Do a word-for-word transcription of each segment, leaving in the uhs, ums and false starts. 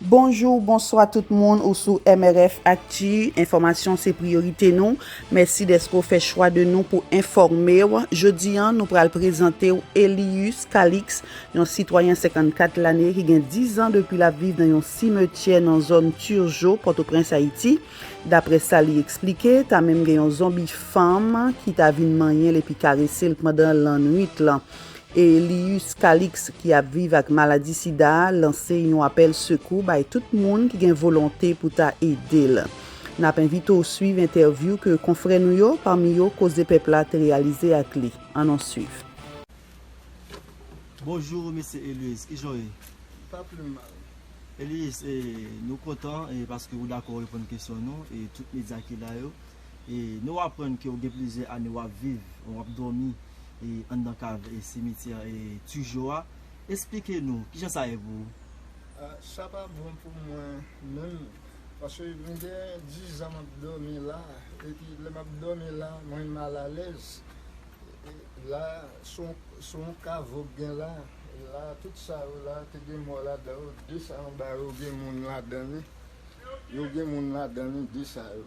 Bonjou, bonswa tout moun, ou sou M R F Actu, enfòmasyon se priyorite nou. Mèsi dèske w fè chwa de nou pou enfòme w. Jodi a, nou pral prezante w Elius Calix, yon sitwayen senkannkat lane ki gen diz an depi l ap viv nan yon simetyè nan zòn Turgeau, Pòtoprens, Ayiti. Daprè sa li eksplike, ta menm gen yon zonbi fanm ki ta vin manyen l epi karese l pandan lannwit lan. Elius Calix, ki ap viv ak maladi sida a, lanse yon apèl sekou bay tout moun ki gen volonte pou ta ede l. N ap envite w swiv entèvyou ke konfrè nou yo, pami yo Koze Pèp la, te reyalize ak li. Ann swiv. Bonjou, mesye Elius, kijan w ye? Pa pli mal. Elius, e, nou kontan, e, paske ou dakò reponn kesyon nou, e tout medya ki la yo. E nou aprann ke w gen plizyè ane w ap viv, w ap dòmi, e, anndan kav, e, simityè, e, Turgeau a. Esplike nou, kijan sa ye pou ou? Ah, sa pa bon pou mwen menm, paske m gen diz an m ap dòmi la, epi lè m ap dòmi la, mwen malalèz. E, la, se yon, se yon kavo k gen la. E la, tout sa yo la, te gen mò ladan yo. De sa anba yo gen moun ladan li. Yo gen moun ladan li, de sa yo.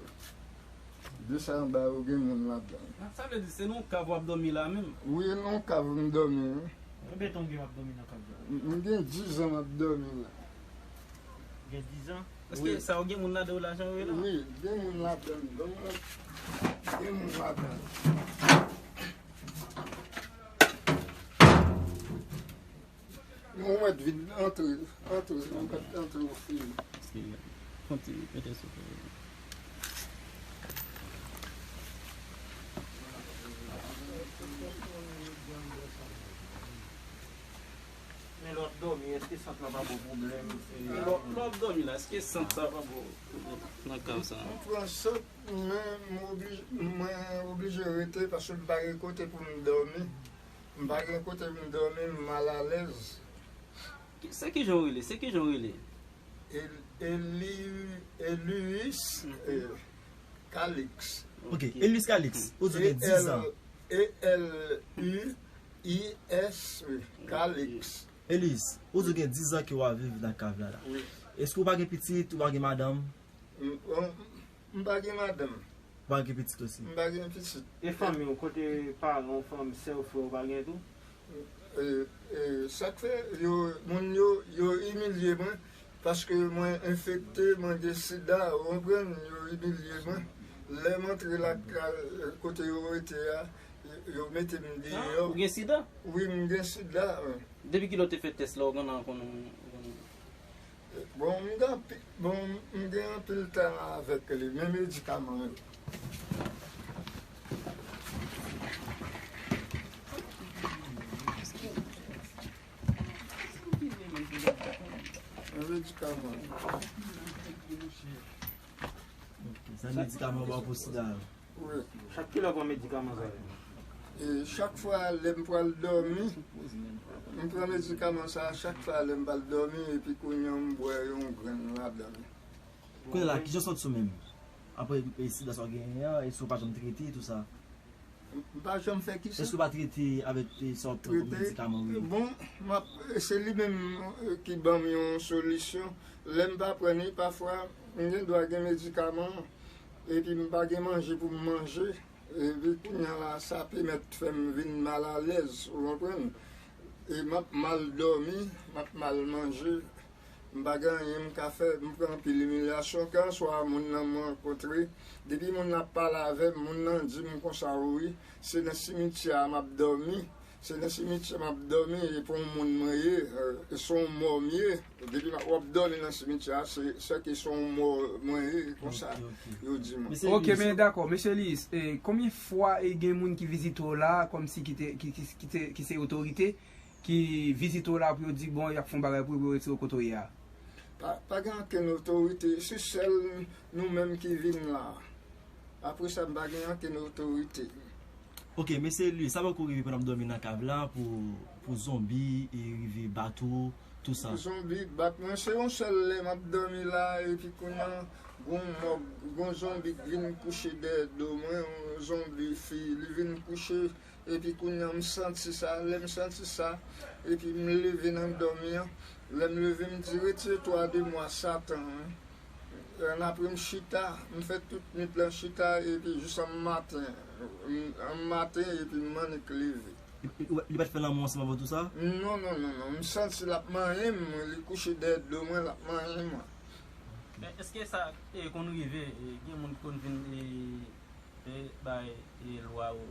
De sa anba yo gen moun ladan li. Ah, sa vle di, se nan yon kav w ap dòmi la menm? Wi, nan yon kav m dòmi, wi. Konbyen tan w gen w ap dòmi nan kav la? M, m gen diz an m ap dòmi la. Gen diz an? Èske sa yo gen moun ladan yo la, jan yo ye la? Wi, gen moun ladan. Gen moun ladan. Nou mèt vin antre, antre, nou mèt antre ofri. Èske, kontinye, mete sou fè. Men lè w ap dòmi, èske sant lan pa ba w pwoblèm? Lè w ap, lè w ap dòmi la, èske sant sa pa ba w pwoblèm nan kav sa? M pran sant, men m oblije, mwen oblije rete paske m pa gen kote pou m dòmi. M pa gen kote pou m dòmi, m malalèz. Ki, se kijan w rele? Se kijan w rele? El-, Eli-, Elius, eh, Calix. Ok, Elius Calix, ou di w gen diz an. E L, E L U I S, wi, Calix. Elius, ou di w gen diz an ke w ap viv nan kav la la. Wi. Èske w pa gen pitit, ou pa gen madanm? M, m, m pa gen madanm. Ou pa gen pitit osi? M pa gen pitit. E fanmi w, kote paran w, fanmi, sè w, frè w, pa gen tou? E, e, sa k fè yo, moun yo, yo imilye mwen, paske mwen enfekte, mwen gen sida, ou konprann, yo imilye mwen. Lè m antre lakay, kote yo rete a, yo mete m deyò. Ah, ou gen sida? Wi, m gen sida, wi. Depi kilè w te fè tès la, ou konn, ou konn, ou konn Bon, m gen anpi-, bon, m gen anpil tan avèk li, men medikaman yo. Men medikaman yo. Ok, sa medikaman w ba w pou sida yo? Wi. Chak kilè w pran medikaman sa yo? E chak fwa lè m pral dòmi, m pran medikaman sa a chak fwa lè m pral dòmi, epi kounye a m bwè yon grenn ladan li. Kounye a la, kijan w santi w menm? Apre, e, sida sa w genyen an, èske w pa janm trete, tou sa? M, m pa janm fè kisa? Èske w pa trete avèk, e, sa w ap pran kòm medikaman, wi? Bon, m ap, se li menm, e, ki ban m yon solisyon. Lè m pa pran li, pafwa, m gen dwa gen medikaman, epi m pa gen manje pou m manje. Epi kounye a la, sa pèmèt fè m vin malalèz, ou konprann? E m ap mal dòmi, m ap mal manje, m pa gen anyen m ka fè, m pran anpil imilyasyon. Kèlkanswa moun nan m rankontre, depi moun nan ap pale avè m, moun nan di m konsa, wi, se nan simityè a m ap dòmi. Se nan simityè m ap dòmi, e pa yon moun mwen ye, e, se yon mò m ye. Depi w ap dòmi nan simityè a, se, se ke se yon mò mwen ye, konsa yo di mwen. Ok, men dakò, mesye Elius, e, konbyen fwa e gen moun ki vizite w la, kòmsi ki te, ki, ki, ki te, ki se otorite, ki vizite w la pou yo di, bon, y ap fè yon bagay pou yo, pou yo retire w kote w ye a? Pa, pa gen ankenn otorite, se sèl nou menm ki vin la. Apre sa, m pa gen ankenn otorite. Ok, mesye Elius, sa poko rive pou n ap dòmi nan kav la pou, pou zonbi e rive bat ou, tou sa? Zonbi bat mwen, se yon sèl lè m ap dòmi la, epi kounye a, gon mòg, gon zonbi k vin kouche dèyè do mwen, yon zonbi fi, li vin kouche, epi kounye a, m santi sa, lè m santi sa, epi m leve nan dòmi an, Lè m leve, m di, "Retire twa de mwa Satan an." Annapre, m chita, m fè tout nwit lan chita, epi jis an maten, m, an maten, epi m annik leve. Li, li, li pa t fè lanmou ansanm avè w tou sa? Non, non, non, non. M santi l ap manyen m, li kouche dèyè do mwen, l ap manyen mwen. Men èske sa e konn rive, e, gen moun ki konn vin, e, e bay, e, lwa yo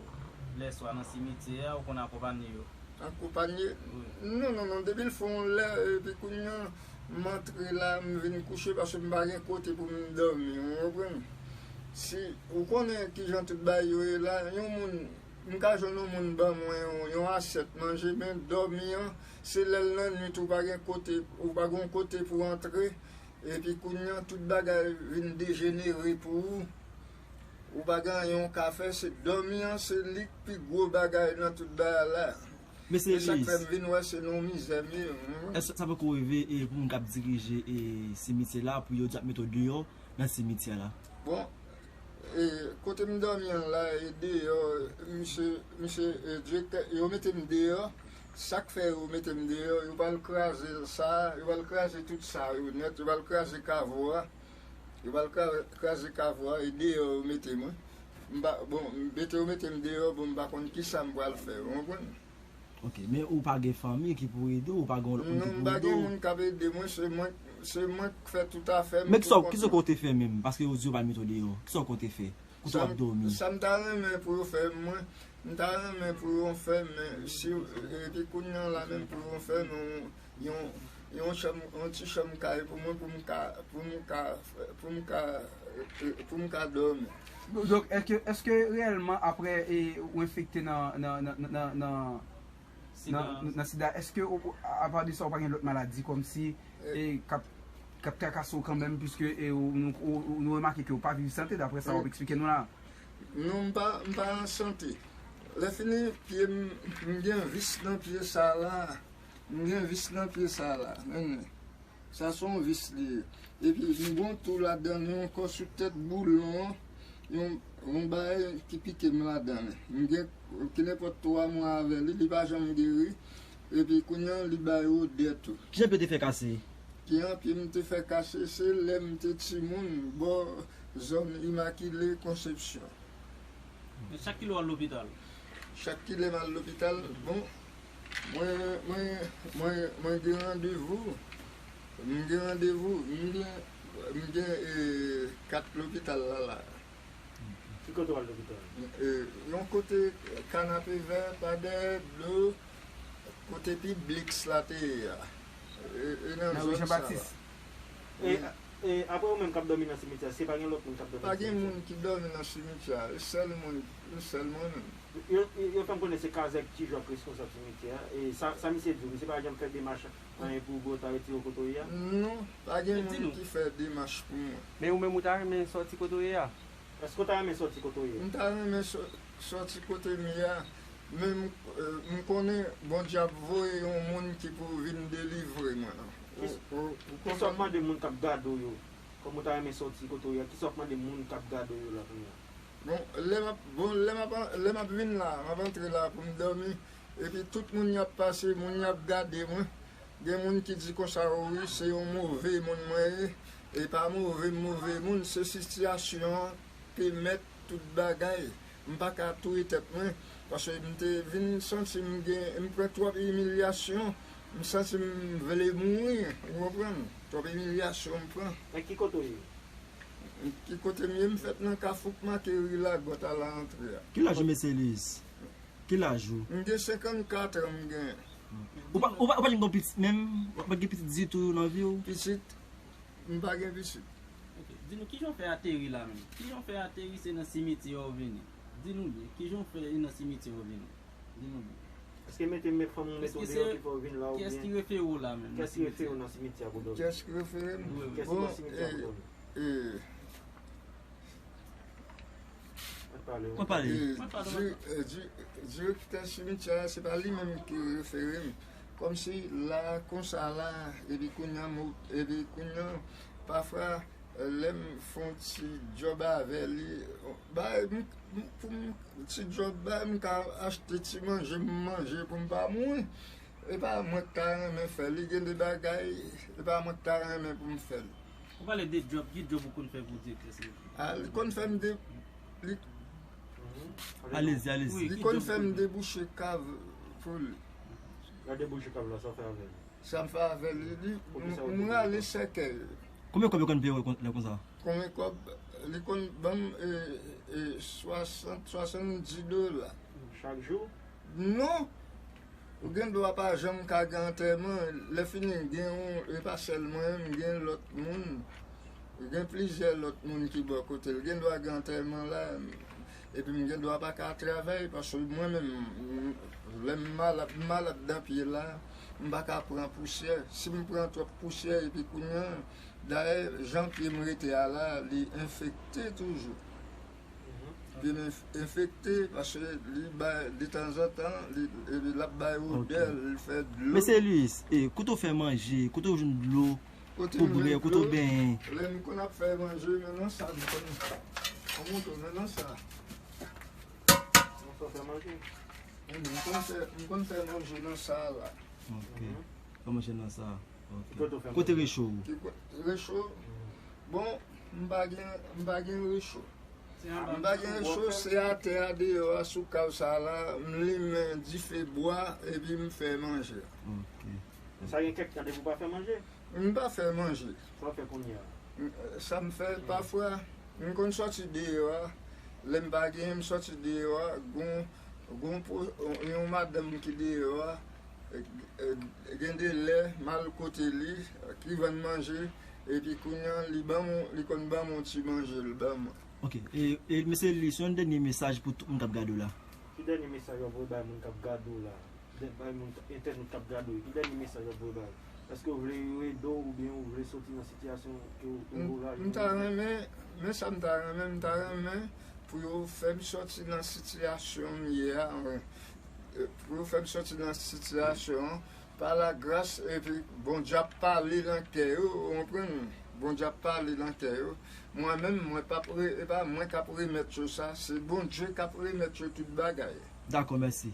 lèswa nan simityè a, ou konn akonpanye yo? Akonpanye? Wi. Non, non, non, depi l fè yon lè, epi kounye a, m antre la, m vin kouche paske m pa gen kote pou m dòmi, ou konprann? Si, ou konnen kijan tout bagay yo ye la, yon moun, m ka jwenn yon moun ban mwen yon, yon asyèt manje, men dòmi an, se lè l nan nwit ou pa gen kote, ou pa gen yon kote pou antre, epi kounye a, tout bagay vin dejenere pou ou. Ou pa gen anyen w ka fè, se dòmi an, se li k pi gwo bagay nan tout bagay la. Mesye Elis. E sa k fè m vin wè se nan yon mizè m ye, wi. Èske sa poko rive, e, pou moun k ap dirije, e, simityè la, pou yo di y ap mete w deyò nan simityè la? Bon, e, kote m dòmi an la, e, deyò, misye, misye, e, direktè, yo mete m deyò. Sa k fè yo mete m deyò, yo pral kraze sa, yo pral kraze tout sa yo nèt, yo pral kraze kavo a. Yo pral kra-, kraze kavo a, e deyò yo mete mwen. M pa, bon, mete yo mete m deyò, bon, m pa konn kisa m pral fè, ou konprann? Ok, men ou pa gen fanmi ki pou ede w, ou pa gen yon lòt moun ki pou ede w? Non, m pa gen moun k ap ede mwen, se mwen, se mwen k fè tout afè m. Men kisa, kisa w konte fè menm? Paske yo di yo pral mete w deyò. Kisa w konte fè? Kote w ap dòmi? Sa m ta renmen pou yo fè mwen, m ta renmen pou yo fè, men si, epi kounye a la menm pou yo fè, men yon, yon, yon chanm, yon ti chanm kay pou mwen, pou m ka, pou m ka, pou m ka, pou m ka dòmi. Donk, èske, èske reyèlman, apre, e, ou enfekte nan, nan, nan, nan, nan, nan, nan sida, èske ou, ou, apa de sa, ou pa gen lòt maladi kòmsi, e, k ap, k ap trakase w kanmenm, piske, e, ou, nou, ou, ou, nou remake ke ou pa viv sante, daprè sa w ap eksplike nou la? Non, m pa, m pa an sante. Lè fini, pye m, m gen vis nan pye sa la. M gen vis nan pye sa la. Men, sa se yon vis li ye. Epi, m gen yon tou ladan li ankò sou tèt boulon an. Yon, yon bagay ki pike m ladan li. M gen ki nenpòt twa mwa avè li, li pa janm geri. Epi, kounye a, li bay odè tou. Kijan pye te fè kase? Kijan pye m te fè kase, se lè m te timoun, bò zòn Imakile Konsepsyon. Men chak kilè w al lopital? Chak kilè m al lopital, bon, mwen, mwen, mwen, mwen gen randevou. M gen randevou, m gen, m gen, e, kat lopital la, la. Ki kote w al lopital? E, yon kote Kanapevè, pa dèyè do, kote Publix la te ye a. E, e nan zòn sa la. Nan ri Jan Batis? Wi. E, e, apre ou menm k ap dòmi nan simityè a, èske pa gen lòt moun k ap dòmi nan simityè a? Pa gen moun ki dòmi nan simityè a, e sèl mwen, e sèl mwen menm. Yo, yo, yo fè m konnen se Kazèk Tijò k reskonsab simityè a. E sa, sa misye di w, misye pa janm fè demach anyen pou ou, pou yo ta retire w kote w ye a? Non, pa gen moun ki fè demach pou mwen. Men ou menm ou ta renmen sòti kote w ye a? Èske w ta renmen sòti kote w ye? M ta renmen sò-, sòti kote m ye a, men m, e, m konnen Bondye ap voye yon moun ki pou vin delivre mwen. Ou, ou, ou konprann? Kisa w ap mande moun k ap gade w yo? Kòm ou ta renmen sòti kote w ye a, kisa w ap mande moun k ap gade w yo la kounye a? Bon, lè m ap, bon, lè m ap, lè m ap vin la, m ap antre la pou m dòmi, epi tout moun y ap pase, moun y ap gade mwen, gen moun ki di konsa, "O wi, se yon move moun mwen ye." E pa move, move moun, se sitiyasyon an te mèt tout bagay. M pa ka touye tèt mwen, paske m te vin santi m gen, m pran twòp imilyasyon, m santi m vle mouri, ou konprann? Twòp imilyasyon m pran. Nan ki kote w ye? Ki kote m ye? M fèt nan kafou k make ri Lagòt a la antre a. Ki laj ou, mesye Elis? Ki laj ou? M gen senkannkat an m genyen. Ou pa, ou pa, ou pa janm gen pitit menm? Ou pa gen pitit ditou nan vi w? Pitit? M pa gen pitit. Ok. Di nou, kijan w fè ateri la menm? Kijan w fè ateri, se nan simityè w vini? Di nou byen, kijan w fè e nan simityè w vini? Di nou byen. Èske mete men fanm ou mete w deyò ki fè w vin la oubyen? Kiyès ki refere w la menm? Kiyès ki refere w nan simityè a pou dòmi? Kiyès ki refere m? Wi, wi. Kiyès ki nan simityè a pou dòmi? E, e, Mwen pale, wi. Mwen pale. E, mwen pale, di-, mwen pale. E, di-, direktè simityè a, se pa li menm ki refere m. Kòmsi la, konsa la, epi kounye a, m, epi kounye a, pafwa, e, lè m fè yon ti djòb avè li, bay, m, m, pou m, ti djòb, bay, m ka achte ti manje, m manje pou m pa mouri. E pa mwen k ta renmen fè l, li gen de bagay, e pa mwen k ta renmen pou m fè l. Ou pale de djòb, ki djòb ou konn fè pou direktè, silvouplè? A, li konn fè m de, li, Alezi, alezi. Li konn fè m debouche kav pou li. Lè debouche kav la, sa w fè avè l? Sa m fè avè li, li, m rale sèkèy. Konbyen kòb yo konn peye w lè konsa? Konbyen kòb? Li konn ban m e, e, swasant, swasanndis dola. Chak jou? Non! Ou gen dwa pa janm ka gen antèman. Lè fini, gen yon, e pa sèl mwen, m gen lòt moun. Gen plizyè lòt moun ki bò kote l. Gen dwa gen antèman la, epi m gen dwa pa ka travay, paske mwen menm, lè m malad, m malad dan pye la, m pa ka pran pousyè. Si m pran twòp pousyè, epi kounye a, dayè, jan pye m rete a la, li enfekte toujou. Pye m enfekte, paske li bay, detanzantan, li, li, l ap bay odè, li fè dlo. Mesye Louis, e, kote w fè manje, kote w jwenn dlo pou bwè, kote w benyen? Lè m konn ap fè manje, men nan sa, m konn, an mouton, men nan sa. Nan sa w fè manje? M konn fè, m konn fè manje nan sa la. Ok. Fè manje nan sa. Ok. Kote recho ou? Recho? Bon, m pa gen, m pa gen recho. M pa gen cho, se atè a deyò a sou kav sa la, m limen dife bwa epi m fè manje. Ok. Sa gen kèk tan depi w pa fè manje? M pa fè manje. Sa w fè kounye a? Sa m fè pafwa, m konn sòti deyò a, lè m pa genyen m sòti deyò a, gon, gon, yon madanm ki deyò a, gen de lè m al kote li, ki vann manje, epi kounye a li ban m, li konn ban m yon ti manje, l ban mwen. Ok, e, e mesye Louis, yon dènye mesaj pou tout moun k ap gade w la. Ki dènye mesaj w ap voye bay moun k ap gade w la? Bay moun, entènot k ap gade w, ki dènye mesaj w ap voye bay? Èske w vle yo ede w oubyen ou vle soti nan sitiyasyon ke w ke w la? M ta renmen, men sa m ta renmen, m ta renmen pou yo fè m sòti nan sitiyasyon m ye a, pou yo fè m sòti nan sitiyasyon an, pa lagras, epi Bondye ap pale nan kè yo, ou konprann? Bondye ap pale nan kè yo. Mwen menm, mwen p ap re, e pa mwen k ap remèt yo sa, se Bondye k ap remèt yo tout bagay. Dakò, mèsi.